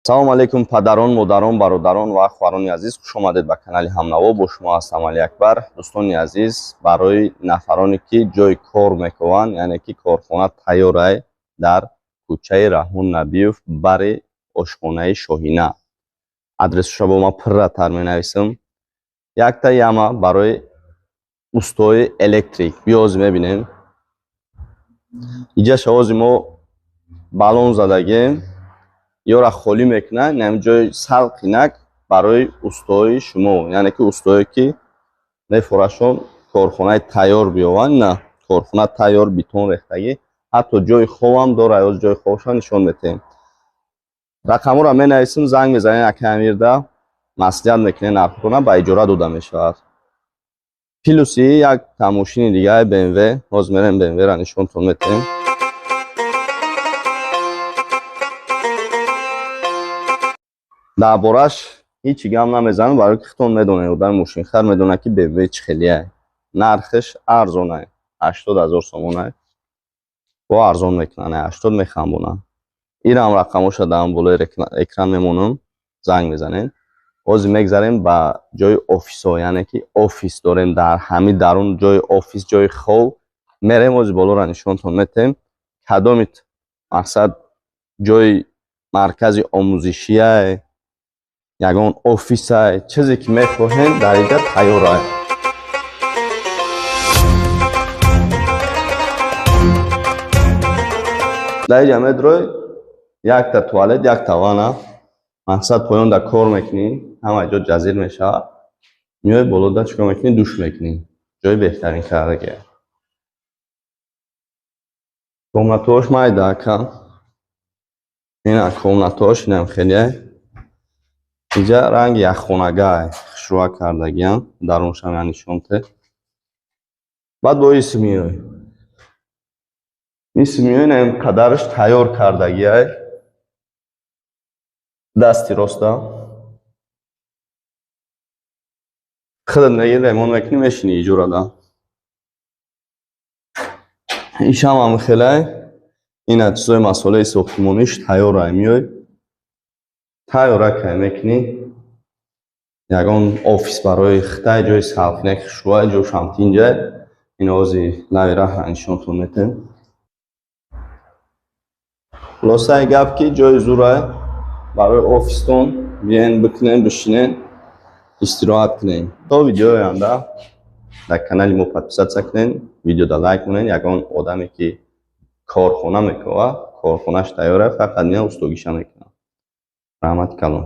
Салом алейкум, падарон, модарон, бародарон ва хоҳарони азиз, хуш омадед ба канали Ҳамнаво. Бо шумо ҳастам Алиакбар. Дӯстони азиз, барои нафароне ки ҷои кор мекунанд, яъне ки корхона тайёрай дар кӯчаи Раҳмон Набиев бари ошхонаи Шоҳина. Адресашро бо ман пурратар менависам. Якта яма барои устои электрик. Биёз мебинем. Иҷаша ози мо баллон задагем. Ёра холӣ мекунад, ин ҷои салқинак барои устои шумо, яъне ки устое ки мефорашон корхонаи тайёр биёванд. На, корхона тайёр, бетон рехтагӣ, ҳатто ҷои хобам дорад. Ҳоз ҷои хобашро нишон медиҳем. Рақамҳоро менависем, занг мезанед акай Амирда, маслиҳат мекунед, нархҳоро ба иҷора дода мешавад. Плюси як мошини дигаи БМВ, ҳоз мерем БМВ-ро нишонтон медиҳем. Дар бораш ҳеҷ гап намезанам, барои ки худтон медонед, одами мошинхар медонад, ки БМВ чӣ хелияй. Нархаш арзонай, 80 000 сомонай. Бо арзон мекунанд, 80 мехамбонанд. Инам рақамҳоша дар болои экран мемонам, занг мезанед. Ҳозир мегзарем ба ҷои офисҳо, яъне ки офис дорем дар ҳамин дарун ҷои офис, ҷои хоб. Мерем ҳозир болоро нишонтон медиҳем. Кадоми мақсад ҷои маркази омӯзишиай, ягон офисай, чизе ки мехоҳем дар инҷа тайёрай. Дар инҷа медрой якта туалет, якта ванна. Мақсад поён дар кор мекунӣ, ҳама ҷо ҷазир мешавад. Миёи болода чикор мекунӣ? Душ мекунӣ. Ҷои беҳтарин кардагия. Комнатаҳош майда ака. Ина комнатаҳош инам хеле. Инҷа ранги яххонагай, хушрӯа кардагиам, даруншам я нишон те. Баъд бо ис миёй. Ис миёй, инам қадараш тайёр кардагиай. Дасти роста. Худат мегири, ремонт мекунӣ, мешинӣ иҷорада. Ишам ҳам хелай. Ина чизои масолеҳи сохтмониш тайёрай, миёй. Тайёра кай мекунӣ. Ягон офис барои хитай, ҷои салқинак хушрӯай, ҷошам тинҷай. Ин ози нави раҳра нишонтон медиҳем. Хулосаи гап ки ҷои зурай барои офистон, биёен бикунен, бишинен, истироҳат кунен. То видеои оянда дар канали мо подписаться кунен, видеода лайк монен. Ягон одаме ки корхона мекунад, корхонаш тайёр, фақат меяд устогиша мекунад. Раҳмати калон.